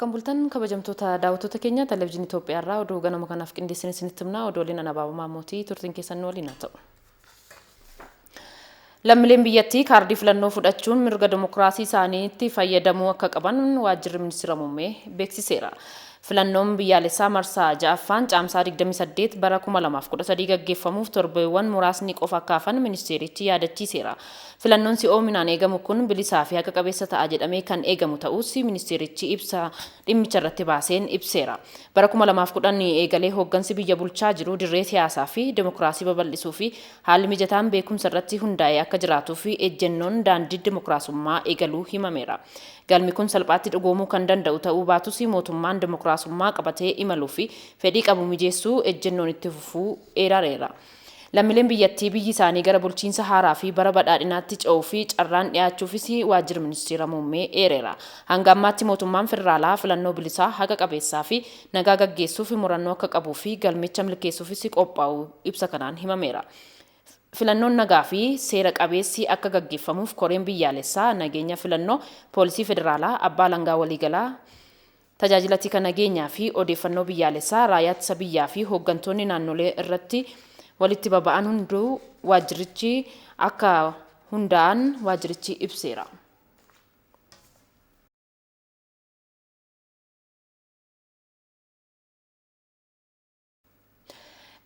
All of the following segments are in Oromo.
Akkam bultan kabajamtoota daawwattoota keenya televezyiinii Itoophiyaa irraa oduu ganama kanaaf qindeessine isinitti himna. Oduu waliin ana Abaaboo Maammootii turtiin keessan nu waliin haa ta'u. Lammileen biyyattii kaardii filannoo fudhachuun mirga dimokiraasii isaaniitti fayyadamuu akka qaban waajjirri ministira muummee beeksiseera. Filannoon biyyaalessaa marsaa 6ffaan Caamsaa 28 bara 2013 gaggeeffamuuf torbeewwan muraasni qofa akka hafan ministeerichi yaadachiiseera. Filannoon si'oominaan eegamu kun bilisaa fi haqa qabeessa ta'a jedhamee kan eegamu ta'uus ministeerichi ibsa dhimmicharratti baaseen ibseera. Bara 2010 eegalee hooggansi biyya bulchaa jiru dirree siyaasaa fi dimokiraasii babal'isuu fi haalli mijataan beekumsa irratti hundaa'e akka jiraatuuf ejjennoon daandii dimokiraasummaa eegaluu himameera. Galmi kun salphaatti dhugoomuu kan danda'u ta'uu baatus mootummaan dimokiraasummaa qabatee imaluu fi fedhii qabu mijeessuu ejjennoon itti fufuu eerareera. Lammileen biyyattii biyyi isaanii gara bulchiinsa haaraa fi bara badhaadhinaatti ce'uu fi carraan dhiyaachuufis waajjirri ministeera muummee eereera. Hanga ammaatti mootummaan federaalaa filannoo bilisaa, haqa qabeessaa fi nagaa gaggeessuuf murannoo akka qabuu fi galmicha milkeessuufis qophaa'uu ibsa kanaan himameera. Filannoon nagaa fi seera qabeessi akka gaggeeffamuuf koreen biyyaalessaa nageenya filannoo, poolisii federaalaa, abbaa alangaa waliigalaa, Tajaajila Tika Nageenyaa fi Odeeffannoo Biyyaalessaa, Raayyaa Ittisa Biyyaa fi hooggantoonni naannolee irratti walitti baba'an hunduu waajjirichi akka hundaa'an waajjirichi ibseera.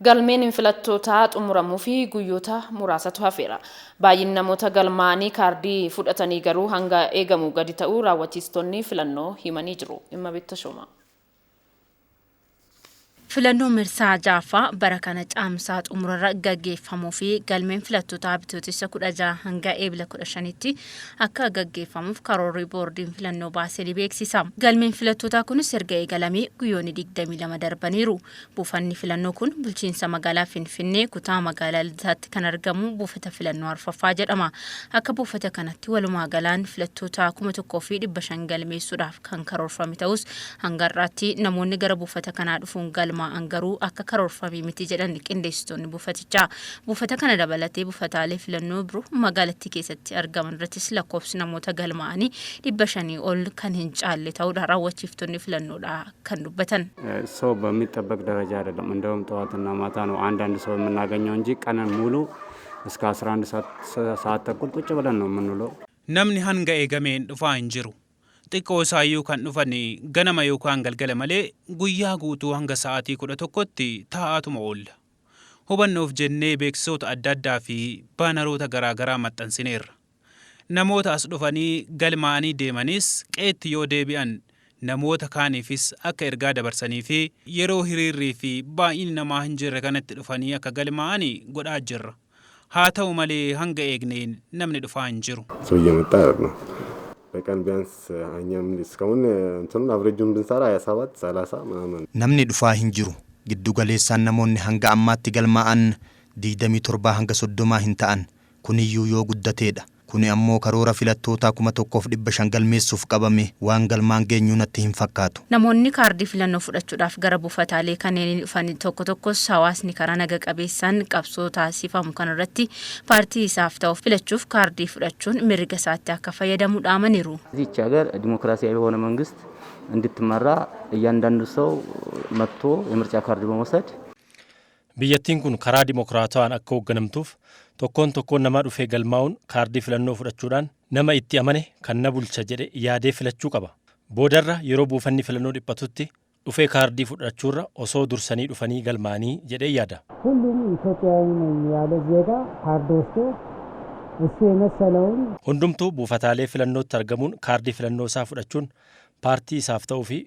Galmeen filattootaa xumuramuuf guyyoota muraasatu hafeera. Baay'inni namoota galmaa'anii kaardii fudhatanii garuu hanga eegamu gadi ta'uu raawwachiistonni filannoo himanii jiru. Immabeet Tashoomaa. Filannoon marsaa 6ffaa bara kana Caamsaa xumurarra gaggeeffamuu fi galmeen filattootaa Bitootessa 16 hanga Eebla 15tti akka gaggeeffamuuf karoorri boordiin filannoo baase ni beeksisa. Galmeen filattootaa kunis erga eegalamee guyyoonni 22 darbaniiru. Buufanni filannoo kun bulchiinsa magaalaa Finfinnee kutaa magaalaa Lidataatti kan argamu buufata filannoo arfaffaa jedhama. Akka buufata kanatti walumaa galaan filattoota 1500 galmeessuudhaaf kan karoorfame ta'us hanga har'aatti namoonni gara buufata kanaa dhufuun galmaa'an garuu akka karoorfame miti jedhan qindeessitoonni buufatichaa. Buufata kana dabalatee buufataalee filannoo biroo magaalattii keessatti argaman irrattis lakkoofsi namoota galmaa'anii 500 ol kan hin caalle ta'uudha raawwachiiftonni filannoodhaa kan dubbatan. ሰው በሚጠበቅ ደረጃ አይደለም። እንደውም ጠዋትና ማታ ነው አንዳንድ ሰው የምናገኘው እንጂ ቀንን ሙሉ እስከ 11 ሰዓት ተኩል ቁጭ ብለን ነው የምንውለው። Namni hanga eegameen dhufaa hin jiru. Xiqqoo isaayyuu kan dhufan ganama yookaan galgala malee guyyaa guutuu hanga sa'aatii 11tti taa'aatuma oolla. Hubannoof jennee beeksisoota adda addaa fi baanaroota garaagaraa maxxansineerra. Namoota as dhufanii galmaa'anii deemanis qe'eetti yoo deebi'an namoota kaaniifis akka ergaa dabarsanii fi yeroo hiriirrii fi baay'inni namaa hin jirre kanatti dhufanii akka galmaa'an godhaa jirra. Haa ta'u malee hanga eegneen namni dhufaa hin jiru. ሰው እየመጣ አይደለም። በቀን ቢያንስ እኛም እስካሁን እንትኑን አቭሬጁን ብንሰራ 27 30 ምናምን Namni dhufaa hin jiru. Giddu galeessaan namoonni hanga ammaatti galmaa'an 27 hanga 30 hin ta'an. Kuniyyuu yoo guddateedha. Kuni ammoo karoora filattootaa 1500 galmeessuuf qabame waan galmaan geenyu natti hin fakkaatu. Namoonni kaardii filannoo fudhachuudhaaf gara buufataalee kanneen dhufan tokko tokkos hawaasni karaa naga qabeessaan qabsoo taasifamu kanarratti paartii isaaf ta'u filachuuf kaardii fudhachuun mirga isaatti akka fayyadamu dhaamaniiru. ይህች ሀገር ዲሞክራሲያዊ በሆነ መንግስት እንድትመራ እያንዳንዱ ሰው መጥቶ የምርጫ ካርድ በመውሰድ Biyyattiin kun karaa dimokiraatawaan akka hoogganamtuuf tokkoon tokkoon namaa dhufee galmaa'uun kaardii filannoo fudhachuudhaan nama itti amane kan na bulcha jedhe yaadee filachuu qaba. Boodarra yeroo buufanni filannoo dhiphatutti dhufee kaardii fudhachuurra osoo dursanii dhufanii galmaa'anii jedhee yaada. ሁሉም ኢትዮጵያዊ ነኝ ያለ ዜጋ ካርድ ወስዶ እሱ የመሰለውን Hundumtuu buufataalee filannootti argamuun kaardii filannoo isaa fudhachuun paartii isaaf ta'uu fi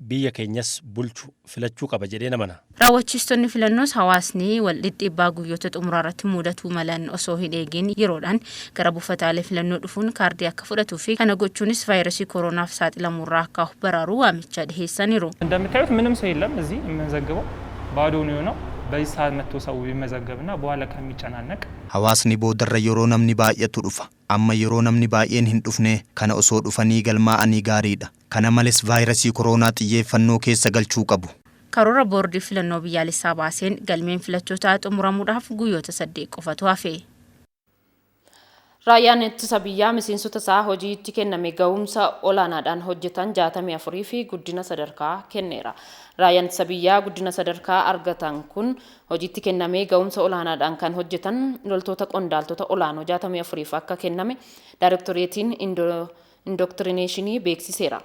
biyya keenyas bulchu filachuu qaba jedhee namana. Raawwachiistonni filannoos hawaasni wal dhidhiibbaa guyyoota xumuraa irratti mudatuu malan osoo hin eegin yeroodhaan gara buufataalee filannoo dhufuun kaardii akka fudhatuu fi kana gochuunis vaayirasii kooronaaf saaxilamurraa akka of baraaru waamicha dhiheessaniiru. እንደምታዩት ምንም ሰው የለም እዚህ የምንዘግበው ባዶ ነው የሆነው። በዚህ ሰዓት መጥቶ ሰው ቢመዘገብና በኋላ ከሚጨናነቅ Hawaasni boodarra yeroo namni baay'atu dhufa. Amma yeroo namni baay'een hin dhufne kana osoo dhufanii galmaa'anii gaariidha. Kana malees vaayirasii koronaa xiyyeeffannoo keessa galchuu qabu. Karoora boordii filannoo biyyaalessaa baaseen galmeen filattootaa xumuramuudhaaf guyyoota 8 qofatu hafe. Raayyaan ittisa biyyaa miseensota isaa hojiitti kenname ga'umsa olaanaadhaan hojjetan 64 fi guddina sadarkaa kenneera. Raayyaan ittisa biyyaa guddina sadarkaa argatan kun hojiitti kenname ga'umsa olaanaadhaan kan hojjetan loltoota qondaaltota olaanoo 64 akka kenname Daayirektoreetiin Indooktirineeshinii beeksiseera.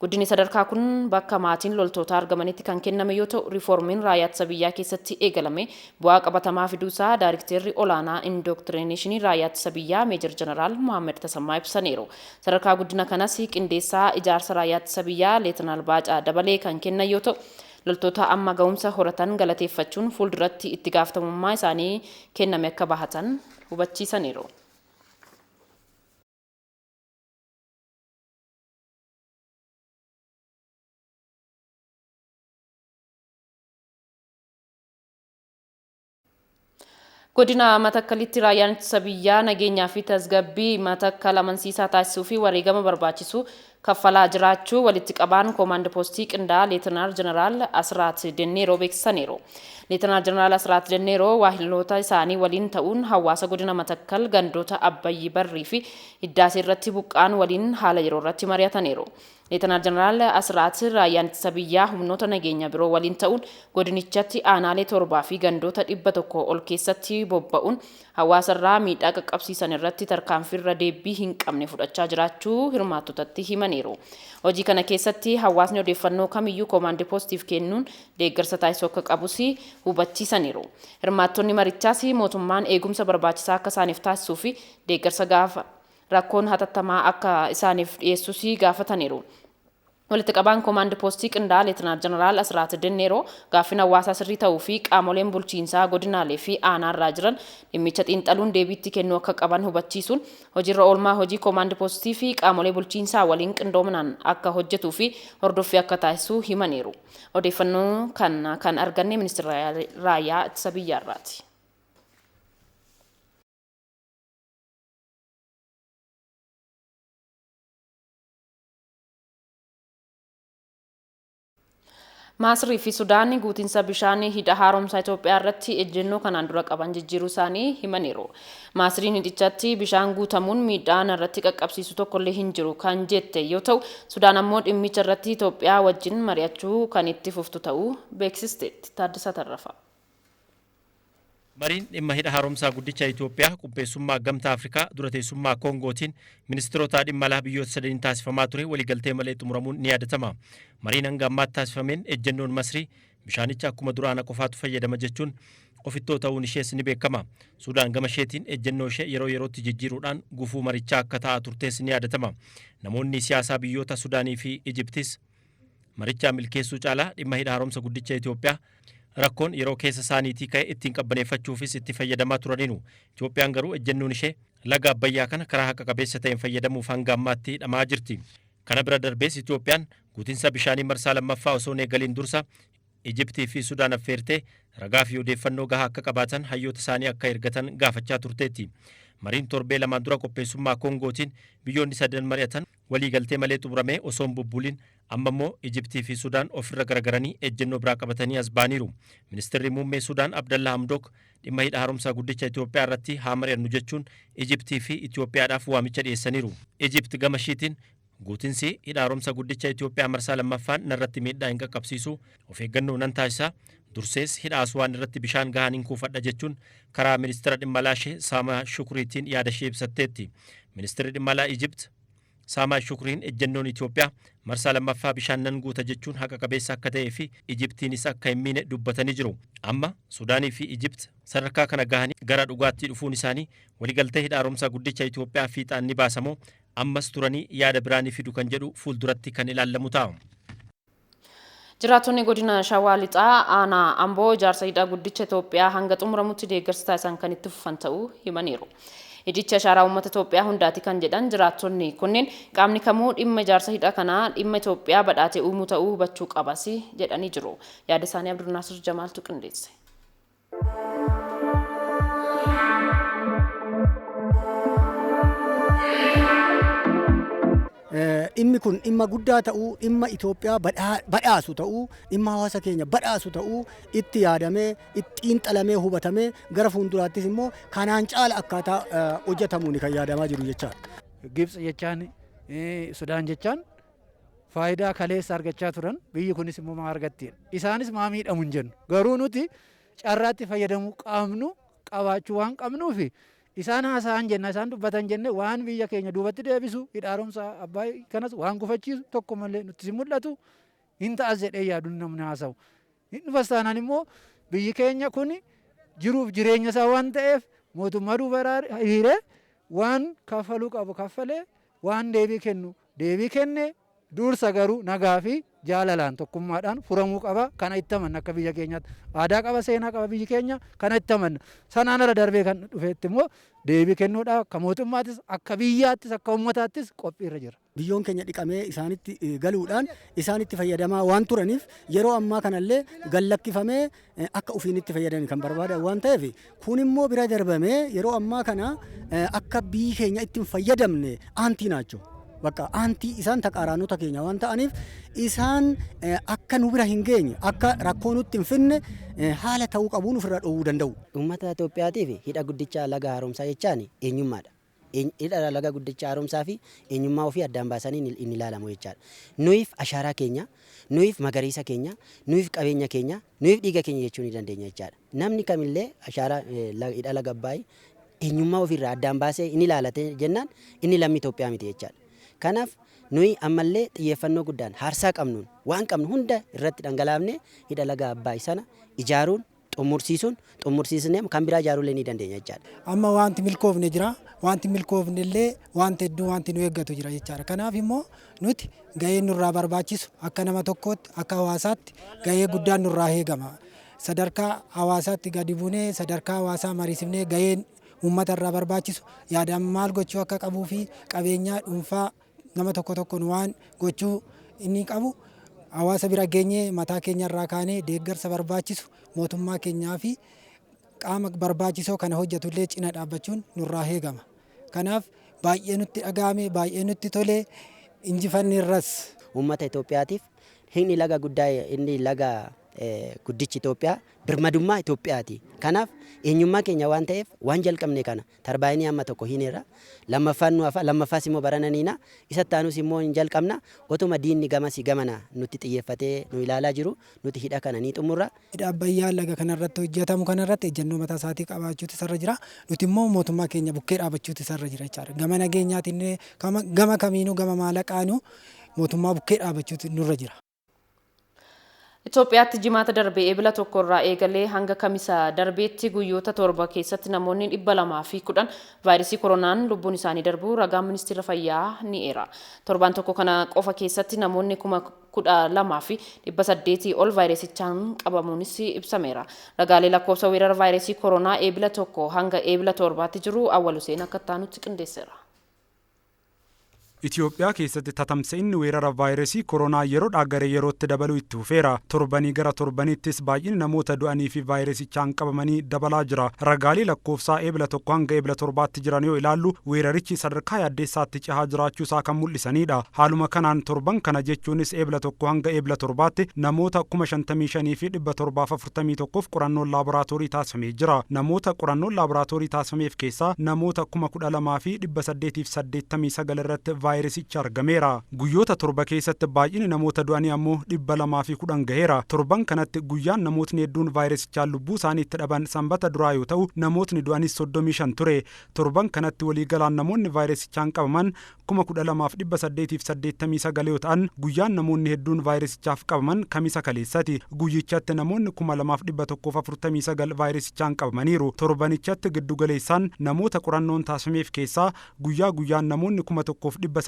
Guddinni sadarkaa kun bakka maatiin loltoota argamanitti kan kenname yoo ta'u, riiformiin raayyaa ittisa biyyaa keessatti eegalame bu'aa qabatamaa fiduusaa Daayirekteerri olaanaa Indooktirineeshinii raayyaa ittisa biyyaa Meejar Jeneraal Mohaammed Tasammaa ibsaniiru. Sadarkaa guddina kanas qindeessaa ijaarsa raayyaa ittisa biyyaa Leetanaal Baacaa Dabalee kan kennan yoo ta'u, loltoota amma ga'umsa horatan galateeffachuun fuulduratti itti gaafatamummaa isaanii kenname akka bahatan hubachiisaniiru. Godina Matakkalitti raayyaan ittisa biyyaa nageenyaa fi tasgabbii Matakkal amansiisaa taasisuu fi wareegama barbaachisu kaffalaa jiraachuu walitti qabaan koomaand poostii qindaa'aa Leetanaal Jeneraal Asraat Denneeroo beeksisaniiru. Leetanaal Jeneraal Asraat Denneeroo waahilloota isaanii waliin ta'uun hawaasa godina Matakkal gandoota Abbayyi Barrii fi Hiddaasee irratti buqqaan waliin haala yeroo irratti mari'ataniiru. Leetanaal Jeneraal Asraat raayyaan ittisa biyyaa humnoota nageenya biroo waliin ta'uun godinichatti aanaalee 7 fi gandoota 100 ol keessatti bobba'uun hawaasarraa miidhaa qaqqabsiisan irratti tarkaanfiirra deebii hin qabne fudhachaa jiraachuu hirmaattotatti himaniiru. Hojii kana keessatti hawaasni odeeffannoo kamiyyuu koomaand poostiif kennuun deeggarsa taasisuu akka qabus hubachiisaniiru. Hirmaattonni marichaas mootummaan eegumsa barbaachisaa akka isaaniif taasisuu fi deeggarsa gaafa rakkoon hatattamaa akka isaaniif dhiyeessus gaafataniiru. Walitti qabaan koomaand poostii qindaa'aa Leetanaal Jeneraal Asraat Denneeroo gaaffiin hawaasaa sirrii ta'uu fi qaamoleen bulchiinsaa godinaalee fi aanaarraa jiran dhimmicha xiinxaluun deebiitti kennuu akka qaban hubachiisuun hojiirra oolmaa hojii koomaand poostii fi qaamolee bulchiinsaa waliin qindoominaan akka hojjetuu fi hordoffii akka taasisu himaniiru. Odeeffannoo kana kan arganne ministeera raayyaa ittisa biyyaarraati. Maasrii fi Sudaan guutinsa bishaanii hidha haaromsaa Itoophiyaa irratti ejjennoo kanaan dura qaban jijjiiruu isaanii himaniiru. Maasriin hidhichatti bishaan guutamuun miidhaan irratti qaqqabsiisu tokkollee hin jiru kan jette yoo ta'u, Sudaan ammoo dhimmicha irratti Itoophiyaa wajjin mari'achuu kan itti fuftu ta'uu beeksisteetti. Taaddasaa Tarrafaa. Mariin dhimma hidha haaromsaa guddicha Itoophiyaa qopheessummaa Gamtaa Afrikaa dura teessummaa Koongootiin ministeerota dhimma alaa biyyoota sadaniin taasifamaa ture waliigaltee malee xumuramuun ni yaadatama. Mariin hanga ammaatti taasifameen ejjennoon Masrii bishaanicha akkuma duraana qofaatu fayyadama jechuun ofittoo ta'uun ishees ni beekama. Sudaan gama isheetiin ejjennoo ishee yeroo yerootti jijjiiruudhaan gufuu marichaa akka ta'aa turtees ni yaadatama. Namoonni siyaasaa biyyoota Sudaanii fi Ijiptis marichaa milkeessuu caalaa dhimma hidha haaromsa guddicha Itoophiyaa rakkoon yeroo keessa isaaniitii ka'e ittiin qabbaneeffachuufis itti fayyadamaa turaniiru. Itoophiyaan garuu ejjennoon ishee laga Abbayyaa kana karaa haqa qabeessa ta'een fayyadamuuf hanga ammaatti hidhamaa jirti. Kana bira darbees Itoophiyaan guutinsa bishaanii marsaa lammaffaa osoo hin eegaliin dursa Ijiptii fi Sudaan affeertee ragaa fi odeeffannoo gahaa akka qabaatan hayyoota isaanii akka ergatan gaafachaa turteetti. Mariin torbee lamaan dura qopheessummaa Koongootiin biyyoonni sadan mari'atan waliigaltee malee xumuramee osoo hin bubbuliin amma immoo Ijiptii fi Sudaan ofirra garagaranii ejjennoo biraa qabatanii as ba'aniiru. Ministeerri muummee Sudaan Abdallaa Hamdok dhimma hidha haaromsaa guddicha Itoophiyaa irratti haa mari'annu jechuun Ijiptii fi Itoophiyaadhaaf waamicha dhiyeessaniiru. Ijipt gama ishiitiin guutinsi hidha haaromsa guddicha Itoophiyaa marsaa lammaffaan narratti miidhaa hin qaqqabsiisu, of eeggannoo nan taasisa, dursees hidha Aswaan irratti bishaan gahaan hin kuufadha jechuun karaa ministeera dhimma alaa ishee Saamaa Shukriitiin yaada ishee ibsatteetti. Ministeerri dhimma alaa Ijipt Saamaa Shukriin ejjennoon Itoophiyaa marsaa lammaffaa bishaan nan guuta jechuun haqa qabeessa akka ta'ee fi Ijiptiinis akka hin miine dubbatanii jiru. Amma Sudaanii fi Ijipt sadarkaa kana gahanii gara dhugaatti dhufuun isaanii waliigaltee hidha haaromsaa guddicha Itoophiyaa fiixaan ni baasamoo ammas turanii yaada biraa ni fidu kan jedhu fuulduratti kan ilaallamu ta'a. Jiraattonni godina Shawaa Lixaa aanaa Amboo ijaarsa hidha guddicha Itoophiyaa hanga xumuramutti deeggarsa taasisan kan itti fufan ta'uu himaniiru. Hidhichi ashaaraa uummata Itoophiyaa hundaati kan jedhan jiraattonni kunneen qaamni kamuu dhimma ijaarsa hidha kanaa dhimma Itoophiyaa badhaatee uumuu ta'uu hubachuu qabas jedhanii jiru. Yaada isaanii Abdulnaasir Jamaaltu qindeesse. Dhimmi kun dhimma guddaa ta'uu, dhimma Itoophiyaa badhaasu ta'uu, dhimma hawaasa keenya badhaasu ta'uu itti yaadamee, itti xiinxalamee, hubatamee gara fuulduraattis immoo kanaan caala akkaataa hojjetamuun kan yaadamaa jiru jechaadha. Gibxi jechaan, Sudaan jechaan faayidaa kaleessa argachaa turan, biyyi kunis immoo maa argattiidha. Isaanis maa miidhamu hin jennu. Garuu nuti carraatti fayyadamuu qabnu qabaachuu waan qabnuufi isaan haasa'an jenna, isaan dubbatan jenne, waan biyya keenya duubatti deebisu, hidha haaromsa Abbaay kanas waan gufachiisu tokko malee nutti hin mul'atu, hin ta'as jedhee yaadu namni haasa'u. Hin dhufas taanaan immoo biyyi keenya kun jiruuf jireenya isaa waan ta'eef mootummaa duuba hiriiree waan kaffaluu qabu kaffalee, waan deebii kennu deebii kenne, dursa garuu nagaa fi jaalalaan tokkummaadhaan furamuu qaba. Kana itti amanna. Akka biyya keenyaatti aadaa qaba, seenaa qaba biyyi keenya, kana itti amanna. Sanaan ala darbee kan dhufeetti immoo deebii kennuudha. Akka mootummaattis, akka biyyaattis, akka uummataattis qophiirra jira. Biyyoon keenya dhiqamee isaanitti galuudhaan isaanitti fayyadamaa waan turaniif, yeroo ammaa kanallee gallakkifamee akka ofiin itti fayyadan kan barbaadan waan ta'eef, kun immoo bira darbamee yeroo ammaa kana akka biyyi keenya ittiin fayyadamne aantii naachoo. Bakka aantii isaan taqaaraanota keenya waan ta'aniif, isaan akka nu bira hin geenye, akka rakkoo nutti hin finne haala ta'uu qabuun ofirraa dhoowwuu danda'u. Uummata Itoophiyaatiif hidha guddicha laga haaromsaa jechaan eenyummaadha. Hidha laga guddicha haaromsaa fi eenyummaa ofii addaan baasanii hin ilaalamu jechaadha. Nuyiif ashaaraa keenya, nuyiif magariisa keenya, nuyiif qabeenya keenya, nuyiif dhiiga keenya jechuu ni dandeenya jechaadha. Namni kamillee ashaaraa hidha laga Abbaay eenyummaa ofiirraa addaan baasee hin ilaalate jennaan, inni lammii Itoophiyaa miti jechaadha. Kanaaf nuyi ammallee xiyyeeffannoo guddaan haarsaa qabnuun waan qabnu hunda irratti dhangalaafnee hidha laga Abbaay sana ijaaruun xumursiisuun, xumursiisnee kan biraa ijaaruullee ni dandeenya jechaadha. Amma wanti milkoofne jira, wanti milkoofne illee wanti hedduu wanti nu eeggatu jira jechaadha. Kanaaf immoo nuti gaheen nurraa barbaachisu akka nama tokkootti, akka hawaasaatti gahee guddaan nurraa eegama. Sadarkaa hawaasaatti gadi buunee, sadarkaa hawaasaa mariisifnee, gaheen uummata irraa barbaachisu yaadaan maal gochuu akka qabuu fi qabeenyaa dhuunfaa nama tokko tokkoon waan gochuu inni qabu hawaasa bira geenyee, mataa keenya irraa kaanee deeggarsa barbaachisu mootummaa keenyaa fi qaama barbaachisoo kana hojjetullee cina dhaabbachuun nurraa eegama. Kanaaf baay'ee nutti dhaga'ame, baay'ee nutti tole, injifanneerras. Uummata Itoophiyaatiif inni laga guddaa, inni laga guddichi Itoophiyaa birmadummaa Itoophiyaati. Kanaaf eenyummaa keenya waan ta'eef, waan jalqabne kana tarbaayinii amma tokko hineerra. Lammaffaan nu hafa, lammaffaas immoo barananiina. Isatti aanus immoo hin jalqabna. Otuma diinni gamasii gamana nutti xiyyeeffatee nu ilaalaa jiru, nuti hidha kana ni xumurra. Hidha Abbayyaa laga kanarratti hojjetamu kanarratti ejjennoo mataa isaatii qabaachuutu isarra jira. Nuti immoo mootummaa keenya bukkee dhaabachuutu isarra jira jechaadha. Gama nageenyaatiin, gama kamiinuu, gama maallaqaanuu mootummaa bukkee dhaabachuutu nurra jira. Itoophiyaatti Jimaata darbee Eebila 1 irraa eegalee hanga Kamisa darbeetti guyyoota 7 keessatti namoonni 210 vaayirasii koronaan lubbuun isaanii darbuu ragaan ministeera fayyaa ni eera. Torbaan tokko kana qofa keessatti namoonni 12,800 ol vaayirasichaan qabamuunis ibsameera. Ragaalee lakkoofsa weerara vaayirasii koronaa Eebila 1 hanga Eebila 7tti jiru Awwal Huseen akka taanutti qindeesseera. Itoophiyaa keessatti tatamsa'inni weerara vaayirasii koronaa yeroodhaa gara yerootti dabaluu itti fufeera. Torbanii gara torbaniittis baay'inni namoota du'anii fi vaayirasichaan qabamanii dabalaa jira. Ragaalee lakkoofsaa Eebila 1 hanga Eebila 7tti jiran yoo ilaallu, weerarichi sadarkaa yaaddeessaatti cehaa jiraachuu isaa kan mul'isanidha. Haaluma kanaan torban kana, jechuunis Eebila 1 hanga Eebila 7tti, namoota 55,741f qorannoon laaboraatoorii taasifamee jira. Namoota qorannoon laaboraatoorii taasifameef keessaa namoota 12,889 irratti vaayirasichi argameera. Guyyoota 7 keessatti baay'inni namoota du'anii ammoo 210 gaheera. Torban kanatti guyyaan namootni hedduun vaayirasichaan lubbuu isaanii itti dhaban Sanbata duraa yoo ta'u, namootni du'anis 35 ture. Torban kanatti waliigalaan namoonni vaayirasichaan qabaman 12,889 yoo ta'an, guyyaan namoonni hedduun vaayirasichaaf qabaman Kamisa kaleessati. Guyyichatti namoonni 2,149 vaayirasichaan qabamaniiru. Torbanichatti giddugaleessaan namoota qorannoon taasifameef keessaa guyyaa guyyaan namoonni 1,841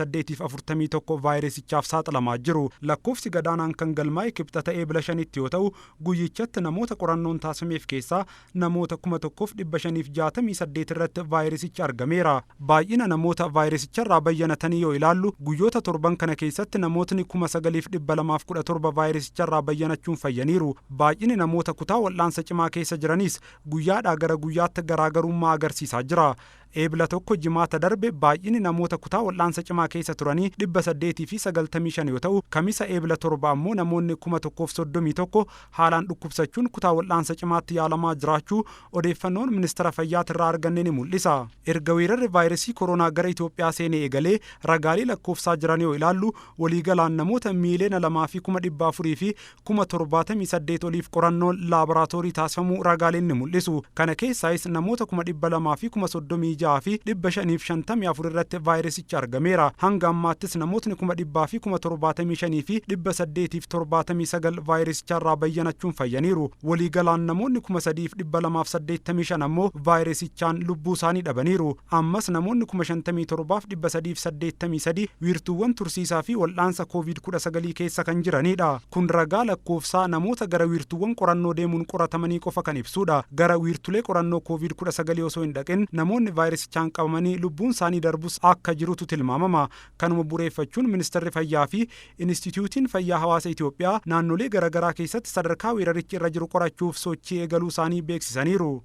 vaayirasichaaf saaxilamaa jiru. Lakkoofsi gadaanaan kan galmaa'e Kibxata Eebila 5tti yoo ta'u, guyyichatti namoota qorannoon taasifameef keessaa namoota 1,568 irratti vaayirasichi argameera. Baay'ina namoota vaayirasicharraa bayyanatanii yoo ilaallu, guyyoota torban kana keessatti namootni 9,217 vaayirasicharraa bayyanachuun fayyaniiru. Baay'inni namoota kutaa wal'aansa cimaa keessa jiranis guyyaadhaa gara guyyaatti garaagarummaa agarsiisaa jira. Eebila 1 Jimaata darbe baay'inni namoota kutaa wal'aansa cimaa keessa turanii 895 yoo ta'u, Kamisa Eebila 7 ammoo namoonni 1031 haalaan dhukkubsachuun kutaa wal'aansa cimaatti yaalamaa jiraachuu odeeffannoon Ministeera Fayyaatirraa arganne ni mul'isa. Erga weerarri vaayirasii koronaa gara Itoophiyaa seenee eegalee ragaalee lakkoofsaa jiran yoo ilaallu, waliigalaan namoota 2,478,000 oliif qorannoon laaboraatoorii taasifamuu ragaaleen ni mul'isu. Kana keessaayis namoota 236,554 irratti vaayirasichi argameera. Hanga ammaattis namootni 175,879 vaayirasicharraa bayyanachuun fayyaniiru. Waliigalaan namoonni 3,285 ammoo vaayirasichaan lubbuu isaanii dhabaniiru. Ammas namoonni 57,383 wiirtuuwwan tursiisaa fi wal'aansa COVID-19 keessa kan jiranidha. Kun ragaa lakkoofsaa namoota gara wiirtuuwwan qorannoo deemuun qoratamanii qofa kan ibsudha. Gara wiirtulee qorannoo COVID-19 osoo hin dhaqin namoonni vaayirasichaan qabamanii lubbuun isaanii darbus akka jirutu tilmaamama. Kanuma bu'uureffachuun Ministeerri Fayyaa fi Inistituutiin Fayyaa Hawaasa Itoophiyaa naannolee garaagaraa keessatti sadarkaa weerarichi irra jiru qorachuuf sochii eegaluu isaanii beeksisaniiru.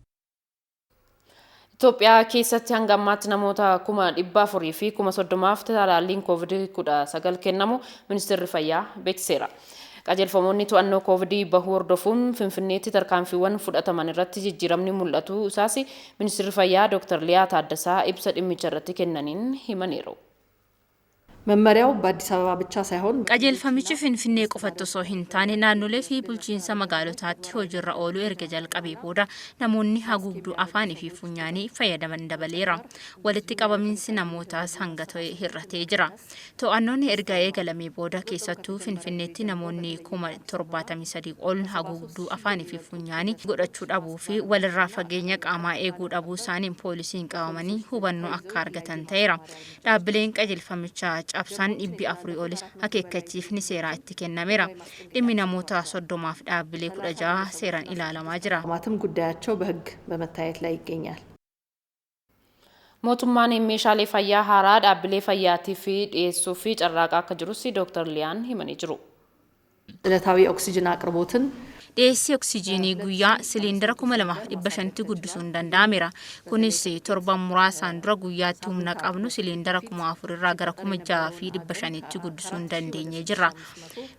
Itoophiyaa keessatti hanga ammaatti namoota 430,000f talaalliin COVID-19 kennamu Ministeerri Fayyaa beeksiseera. Qajeelfamoonni to'annoo Koovidii bahuu hordofuun Finfinneetti tarkaanfiiwwan fudhataman irratti jijjiiramni mul'atu isaas Ministeerri Fayyaa Dr. Liyaa Taaddasaa ibsa dhimmicha irratti kennaniin himaniiru. መመሪያው በአዲስ አበባ ብቻ ሳይሆን Qajeelfamichi Finfinnee qofatti osoo hin taane naannolee fi bulchiinsa magaalotaatti hojiirra ooluu erga jalqabee booda namoonni haguugduu afaanii fi funyaanii fayyadaman dabaleera. Walitti qabamiinsi namootaas hanga ta'e hir'atee jira. To'annoon erga eegalamee booda keessattuu Finfinneetti namoonni 73,000 ol haguugduu afaanii fi funyaanii godhachuu dhabuu fi walirraa fageenya qaamaa eeguu dhabuu isaaniin poolisiin qabamanii hubannoo akka argatan ta'eera. Dhaabbileen qajeelfamicha cabsaan 400 olis akeekkachiifni seeraa itti kennameera. Dhimmi namoota 30f dhaabbilee 16 seeraan ilaalamaa jira. ማትም ጉዳያቸው በሕግ በመታየት ላይ ይገኛል። Mootummaan meeshaalee fayyaa haaraa dhaabbilee fayyaatiif dhiyeessuu fi carraaqaa akka jirus Dr. Liyaan himanii jiru. ዕለታዊ ኦክሲጅን አቅርቦትን Dhiyeessii oksijiinii guyyaa siliindara 2500tti guddisuun danda'ameera. Kunis torban muraasaan dura guyyaatti humna qabnu siliindara 4000 irraa gara 6500tti guddisuun dandeenyee jirra.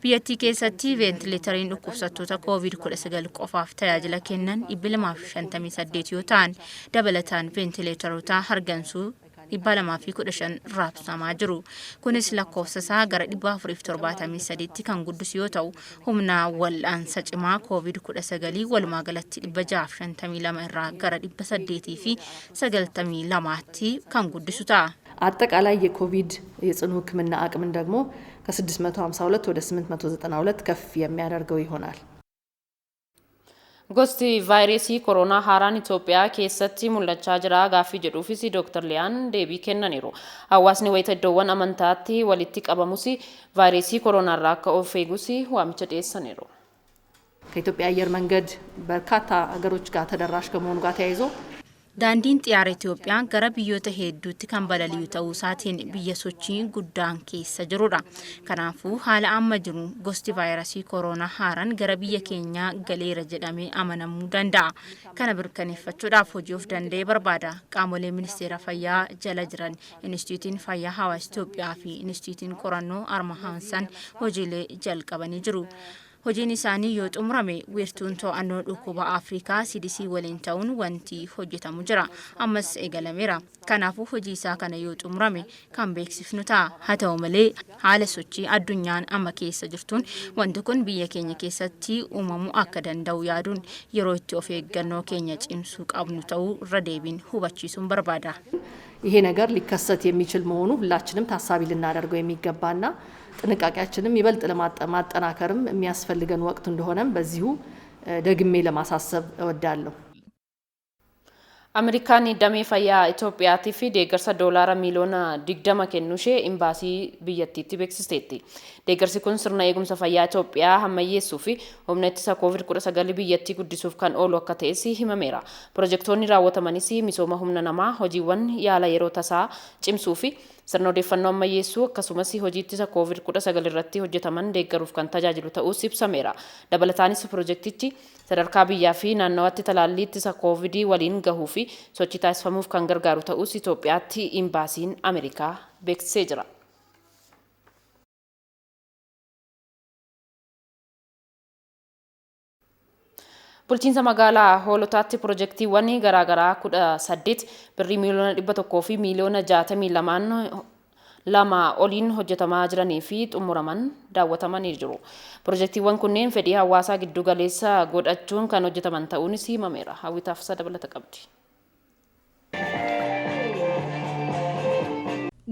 Biyyattii keessatti veentileetariin dhukkubsattoota COVID-19 qofaaf tajaajila kennan 258 yoo ta'an, dabalataan veentileetaroota hargansuu 215 raabsamaa jiru. Kunis lakkoofsa isaa gara 473tti kan guddisu yoo ta'u, humna wal'aansa cimaa COVID-19 walumaa galatti 652 irraa gara 892tti kan guddisu ta'a. አጠቃላይ የኮቪድ የጽኑ ሕክምና አቅምን ደግሞ ከ652 ወደ 892 ከፍ የሚያደርገው ይሆናል። Gosti vaayirasii koronaa haaraan Itoophiyaa keessatti mul'achaa jira gaaffii jedhuufis Dr. Liyaan deebii kennaniiru. Hawaasni wayita iddoowwan amantaatti walitti qabamus vaayirasii koronaarraa akka of eegus waamicha dhiyeessaniiru. ከኢትዮጵያ አየር መንገድ በርካታ ሀገሮች ጋር ተደራሽ ከመሆኑ ጋር ተያይዞ Daandiin xiyyaara Itoophiyaa gara biyyoota hedduutti kan balali'u ta'uu isaatiin biyya sochii guddaan keessa jirudha. Kanaafuu haala amma jiru gosti vaayirasii koronaa haaraan gara biyya keenyaa galeera jedhamee amanamuu danda'a. Kana mirkaneeffachuudhaaf hojii of danda'e barbaada. Qaamolee Ministeera Fayyaa jala jiran Inistituutiin Fayyaa Hawaasa Itoophiyaa fi Inistituutiin Qorannoo Arma Haansan hojiilee jalqabanii jiru. Hojiin isaanii yoo xumurame wiirtuun to'annoo dhukkuba Afrikaa CDC waliin ta'uun wanti hojjetamu jira. Ammas eegalameera. Kanaafuu hojii isaa kana yoo xumurame kan beeksifnu ta'a. Haa ta'u malee, haala sochii addunyaan amma keessa jirtuun wanti kun biyya keenya keessatti uumamuu akka danda'u yaaduun yeroo itti of eeggannoo keenya cimsuu qabnu ta'uu irra deebiin hubachiisuun barbaada. ይሄ ነገር ሊከሰት የሚችል መሆኑ ሁላችንም ታሳቢ ልናደርገው የሚገባና ጥንቃቄያችንም ይበልጥ ለማጠናከርም የሚያስፈልገን ወቅት እንደሆነም በዚሁ ደግሜ ለማሳሰብ እወዳለሁ። Ameerikaan damee fayyaa Itoophiyaatiif deeggarsa doolaara miiliyoona 20 kennuu ishee imbaasii biyyattiitti beeksisteetti. Deeggarsi kun sirna eegumsa fayyaa Itoophiyaa hammayyeessuu fi humna ittisa COVID-19 biyyattii guddisuuf kan oolu akka ta'es himameera. Pirojektoonni raawwatamanis misooma humna namaa, hojiiwwan yaala yeroo tasaa cimsuu fi sirna odeeffannoo ammayyeessuu, akkasumas hojii ittisa COVID-19 irratti hojjetaman deeggaruuf kan tajaajilu ta'uus ibsameera. Dabalataanis pirojektichi sadarkaa biyyaa fi naannawaatti talaallii ittisa Koovidii waliin gahuu fi sochii taasifamuuf kan gargaaru ta'us Itoophiyaatti Imbaasiin Ameerikaa beeksisee jira. Bulchiinsa magaalaa Hoolotaatti pirojektiiwwan garaagaraa 18 birrii miiliyoona 100 fi miiliyoona 62 lama oliin hojjetamaa jiranii fi xumuraman daawwatamanii jiru. Pirojektiiwwan kunneen fedhii hawaasaa giddu galeessa godhachuun kan hojjetaman ta'uunis himameera. Hawwitaaf dabalata qabdi.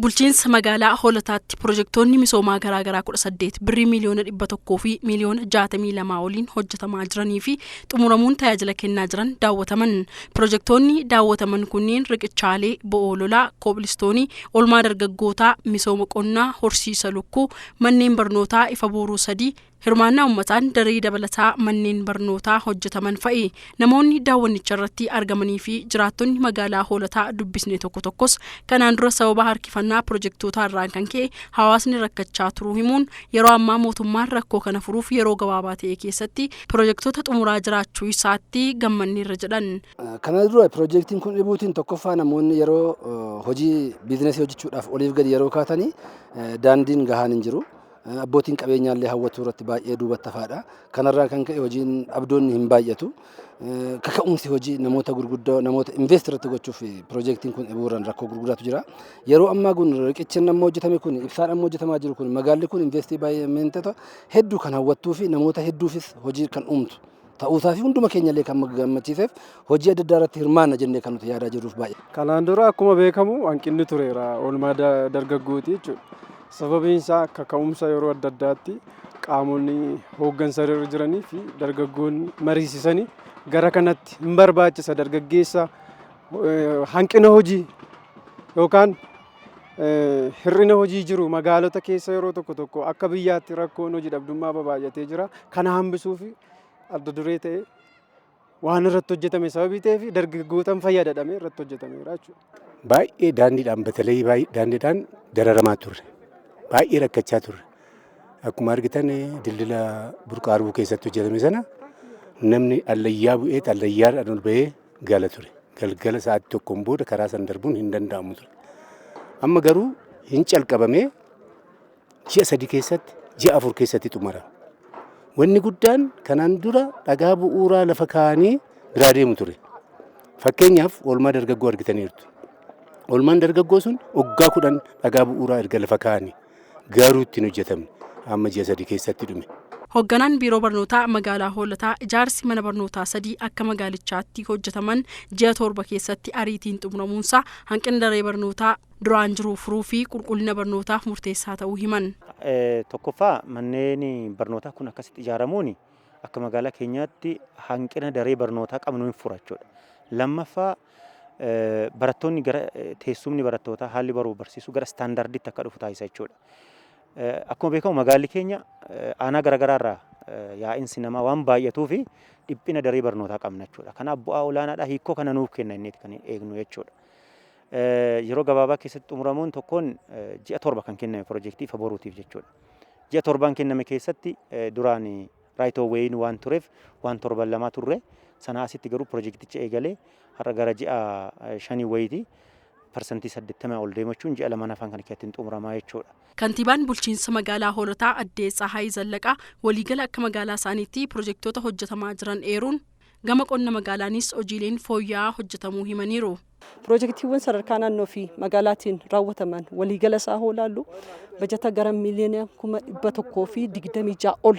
Bulchiinsa magaalaa Hoolotaatti pirojektoonni misoomaa garaagaraa 18 birrii miiliyoona 100 fi miiliyoona 62 oliin hojjetamaa jiranii fi xumuramuun tajaajila kennaa jiran daawwataman. Pirojektoonni daawwataman kunneen riqichaalee, bo'oo lolaa, koobilistoonii, oolmaa dargaggootaa, misooma qonnaa, horsiisa lukkuu, manneen barnootaa ifa booruu 3, hirmaannaa uummataan daree dabalataa manneen barnootaa hojjetaman fa'i. Namoonni daawwannicha irratti argamanii fi jiraattonni magaalaa Hoolotaa dubbisne tokko tokkos kanaan dura sababa harkifannaa pirojektoota irraan kan ka'e hawaasni rakkachaa turuu himuun yeroo ammaa mootummaan rakkoo kana furuuf yeroo gabaabaa ta'e keessatti pirojektoota xumuraa jiraachuu isaatti gammanneerra jedhan. Kana dura pirojektiin kun dhibuutiin tokkoffaa namoonni yeroo hojii biizinasii hojjechuudhaaf oliif gadi yeroo kaatanii daandiin gahaan hin jiru. Abbootiin qabeenyaallee hawwatuu irratti baay'ee duubatti hafaadha. Kanarraa kan ka'e hojiin abdoonni hin baay'atu. Kaka'umsi hojii namoota gurguddoo namoota invest irratti gochuuf pirojektiin kun dhibuurraan rakkoo gurguddaatu jira. Yeroo ammaa kun riqichi amma hojjetame kun ibsaan amma hojjetamaa jiru kun magaalli kun investii baay'ee hedduu kan hawwattuu fi namoota hedduufis hojii kan uumtu ta'uusaa fi hunduma keenya illee kan gammachiiseef hojii adda addaa irratti hirmaanna jennee kan nuti yaadaa jirruuf baay'ee. Kanaan dura akkuma beekamu hanqinni tureera oolmaa dargaggooti jechuudha. Sababiin isaa kaka'umsa yeroo adda addaatti qaamonni hooggansa irra jiranii fi dargaggoonni mariisisanii gara kanatti hin barbaachisa dargaggeessa hanqina hojii yookaan hir'ina hojii jiru magaalota keessa yeroo tokko tokko akka biyyaatti rakkoon hojii dhabdummaa babaay'atee jira. Kana hambisuuf adda duree ta'e waan irratti hojjetame sababii ta'eef dargaggootaan fayyadamee irratti hojjetameera jechuudha. Baay'ee daandiidhaan በተለይ daandiidhaan dararamaa turre. Baay'ee rakkachaa turre. Akkuma argitan dildila burqaarbuu keessatti hojjetame sana namni allayyaa bu'ee allayyaadhaan ol bahee gala ture. Galgala sa'aatii tokkoon booda karaa san darbuun hin danda'amu ture. Amma garuu hin calqabamee ji'a 3 keessatti ji'a 4 keessatti xumurama. Wanni guddaan kanaan dura dhagaa bu'uuraa lafa kaa'anii biraa deemu ture. Fakkeenyaaf oolmaa dargaggoo argitaniirtu. Oolmaan dargaggoo sun waggaa 10 dhagaa bu'uuraa erga lafa kaa'anii garuu ittiin hojjetamne amma ji'a 3 keessatti dhume. Hoogganaan biiroo barnootaa magaalaa Hoolataa ijaarsi mana barnootaa 3 akka magaalichaatti hojjetaman ji'a 7 keessatti ariitiin xumuramuunsaa hanqina daree barnootaa duraan jiru furuu fi qulqullina barnootaaf murteessaa ta'uu himan. Tokkoffaa manneen barnootaa kun akkasitti ijaaramuun akka magaalaa keenyaatti hanqina daree barnootaa qabnu hin fura jechuudha. Lammaffaa barattoonni gara teessumni barattootaa haalli baruu barsiisuu gara istaandaardiitti akka dhufu taasisa jechuudha. Akkuma beekamu magaalli keenya aanaa garaagaraa irraa yaa'insi namaa waan baay'atuu fi dhiphina daree barnootaa qabna jechuudha. Kanaaf bu'aa olaanaadha hiikoo kana nuuf kenna inni kan eegnu jechuudha. Yeroo gabaabaa keessatti xumuramuun tokkoon ji'a 7 kan kenname pirojektii ifa boruutiif jechuudha. Ji'a 7 kenname keessatti duraan right of way waan tureef waan torban 2 turre sana asitti garuu pirojekticha eegalee har'a gara ji'a 5 wayitii 80% ol deemachuun ji'a 2 hafan kana keessatti xumuramaa jechuudha. Kantiibaan bulchiinsa magaalaa Hoolotaa Addee Tsahaay Zallaqaa waliigala akka magaalaa isaaniitti pirojektoota hojjetamaa jiran eeruun gama qonna magaalaanis hojiileen fooyya'aa hojjetamuu himaniiru. Pirojektiiwwan sadarkaa naannoo fi magaalaatiin raawwataman waliigala isaa hoo ilaallu bajata gara miiliyoona 126,000 ol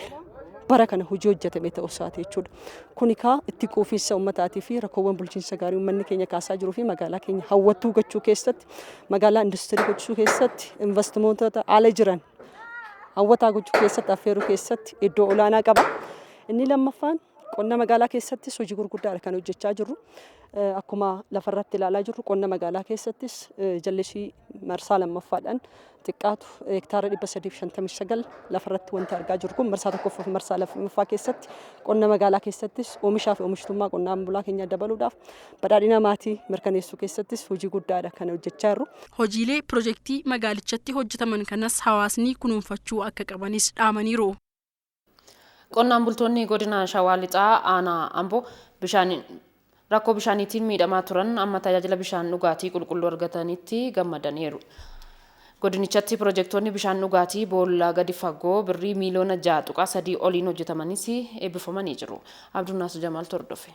bara kana hojii hojjetame ta'uu isaati jechuudha. Kuni kaa itti quufinsa uummataatii fi rakkoowwan bulchiinsa gaarii uummanni keenya kaasaa jiruu fi magaalaa keenya hawwattuu gochuu keessatti magaalaa industirii gochuu keessatti investimentoota ala jiran hawwataa gochuu keessatti affeeruu keessatti iddoo olaanaa qaba. Inni lammaffaan qonna magaalaa keessattis hojii gurguddaadha kan hojjechaa jirru. Akkuma lafarratti ilaalaa jirru qonna magaalaa keessattis jallisii marsaa lammaffaadhaan xiqqaatu hektaara 359 lafarratti wanti argaa jirru kun marsaa tokkoffaa fi marsaa lammaffaa keessatti qonna magaalaa keessattis oomishaa fi oomishtummaa qonnaan bulaa keenya dabaluudhaaf badhaadhina maatii mirkaneessuu keessattis hojii guddaadha kan hojjechaa jirru. Hojiilee pirojektii magaalichatti hojjetaman kanas hawaasni kunuunfachuu akka qabanis dhaamaniiru. Qonnaan bultoonni godina Shawaa Lixaa aanaa Amboo rakkoo bishaaniitiin miidhamaa turan amma tajaajila bishaan dhugaatii qulqulluu argatanitti gammadaniiru. Godinichatti pirojektoonni bishaan dhugaatii boolla gadi fagoo birrii miiliyoona 6.3 oliin hojjetamanis eebbifamanii jiru. Abdunnaas Jamaal hordofe.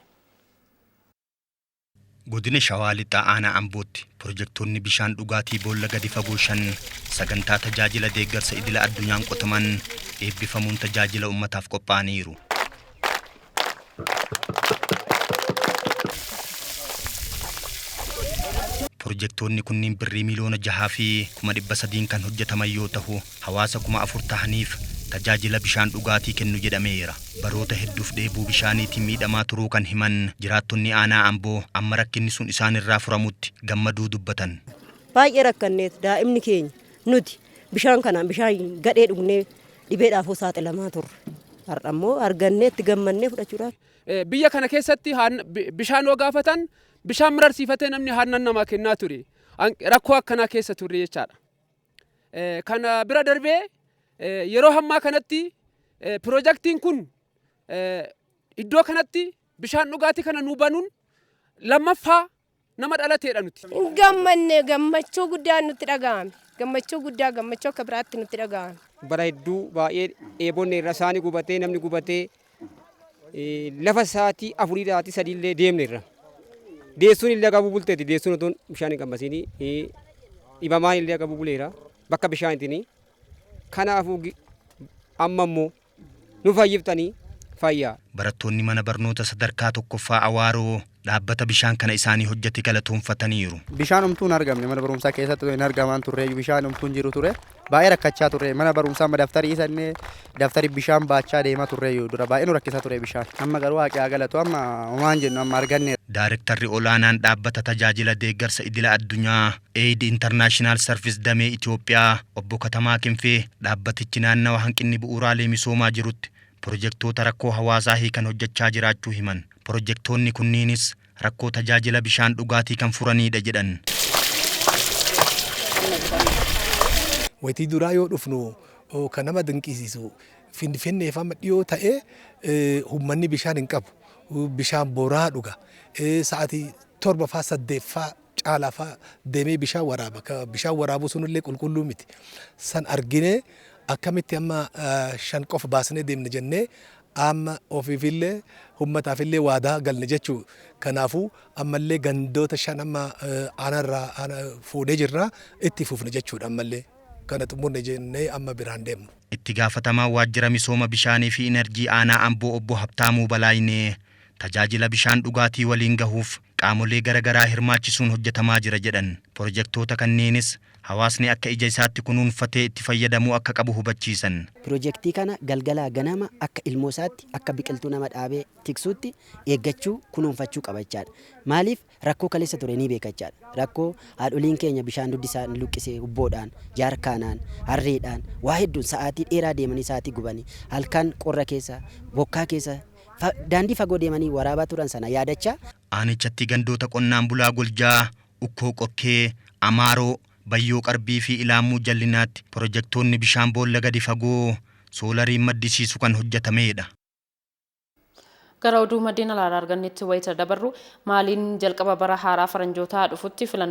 Godina Shawaa Lixaa Aanaa Ambootti pirojektoonni bishaan dhugaatii boolla gadi fagoo 5 sagantaa tajaajila deeggarsa idila addunyaan qotaman eebbifamuun tajaajila uummataaf qophaa'aniiru. Pirojektoonni kunniin birrii miiliyoona 6,300,000 kan hojjetaman yoo ta'u, hawaasa 4,000 tahaniif tajaajila bishaan dhugaatii kennu jedhameera. Baroota hedduuf dheebuu bishaaniitiin miidhamaa turuu kan himan jiraattonni aanaa Amboo amma rakkinni sun isaan irraa furamutti gammaduu dubbatan. Baay'ee rakkanneet daa'imni keenya nuti bishaan kanaan bishaan gadhee dhugnee dhibeedhaaf saaxilamaa turre. Har'a immoo argannee itti gammannee fudhachuudhaaf. Biyya kana keessatti bishaan yoo gaafatan bishaan mararsiifatee namni aannan namaa kennaa ture. Rakkoo akkanaa keessa turre jechaadha. Kana bira darbee yeroo hammaa kanatti pirojektiin kun iddoo kanatti bishaan dhugaatii kana nuu banuun lammaffaa nama dhalateedha nuti. Gammanne gammachuu guddaan nutti dhaga'ame. Gammachuu guddaa gammachuu akka biraatti nutti dhaga'ame. Bara hedduu baay'ee dheebonne irra isaanii gubatee namni gubatee lafa sa'aatii 4 sa'aatii 3 illee deemne irra. Deessuun illee qabuu bulteeti deessuun otoo bishaan hin qammasiin dhibamaan illee qabuu buleera bakka bishaanitiin. Kanaafuu amma immoo nu fayyiftanii fayyaa. Barattoonni mana barnoota sadarkaa 1ffaa Awaaroo dhaabbata bishaan kana isaanii hojjete galatoonfataniiru. Bishaan homtuu hin argamne mana barumsaa keessatti hin argamaan turre bishaan homtuu hin jiru ture baay'ee rakkachaa turre mana barumsaa amma daftarii isannee daftarii bishaan baachaa deemaa turre dura baay'ee nu rakkisaa ture bishaan amma garuu waaqaa galatu amma homaan jennu amma arganne. Daarektarri olaanaan dhaabbata tajaajila deeggarsa idila addunyaa Aid International Service damee Itoophiyaa obbo Katamaa Kinfee dhaabbatichi naannawa hanqinni bu'uuraalee misoomaa jirutti pirojektoota rakkoo hawaasaa hiikan hojjechaa jiraachuu himan. Pirojektoonni kunniinis rakkoo tajaajila bishaan dhugaatii kan furanidha jedhan. Wayitii duraa yoo dhufnu kan nama dinqisiisu Finfinneef amma dhiyoo ta'ee uummanni bishaan hin qabu. Bishaan boraa dhuga. Sa'aatii 7 faa 8 faa caalaa faa deemee bishaan waraaba. Bishaan waraabuu sunillee qulqulluu miti. San arginee akkamitti amma 5 qofa baasnee deemne jennee amma ofiifillee uummataafillee waadaa galne jechuu. Kanaafuu ammallee gandoota 5 amma aanarraa fuudhee jirra itti fufne jechuudha ammallee. Kana xumurne jennee amma biraan deemnu. Itti gaafatamaa waajjira misooma bishaanii fi inerjii aanaa Amboo obbo Habtaamuu Balaayinee tajaajila bishaan dhugaatii waliin gahuuf qaamolee garaagaraa hirmaachisuun hojjetamaa jira jedhan. Pirojektoota kanneenis hawaasni akka ija isaatti kunuunfatee itti fayyadamuu akka qabu hubachiisan. Pirojektii kana galgalaa ganama akka ilmoo isaatti akka biqiltuu nama dhaabee tiksuutti eeggachuu kunuunfachuu qaba jechaadha. Maaliif rakkoo kaleessa ture ni beeka jechaadha. Rakkoo haadholiin keenya bishaan dugdi isaan luqqisee hubboodhaan, jaarkaanaan, harreedhaan waa hedduun sa'aatii dheeraa deemanii sa'aatii gubanii halkan qorra keessa bokkaa keessa daandii fagoo deemanii waraabaa turan sana yaadachaa. Aanichatti gandoota qonnaan bulaa Goljaa, Ukkoo Qokkee, Amaaroo, Bayyoo Qarbii fi Ilaamuu Jallinaatti pirojektoonni bishaan boolla gadi fagoo soolariin maddisiisu kan hojjetamedha. Gara oduu maddeen alaaraa argannetti wayita dabarru Maaliin jalqaba bara haaraa faranjootaa dhufutti filannoo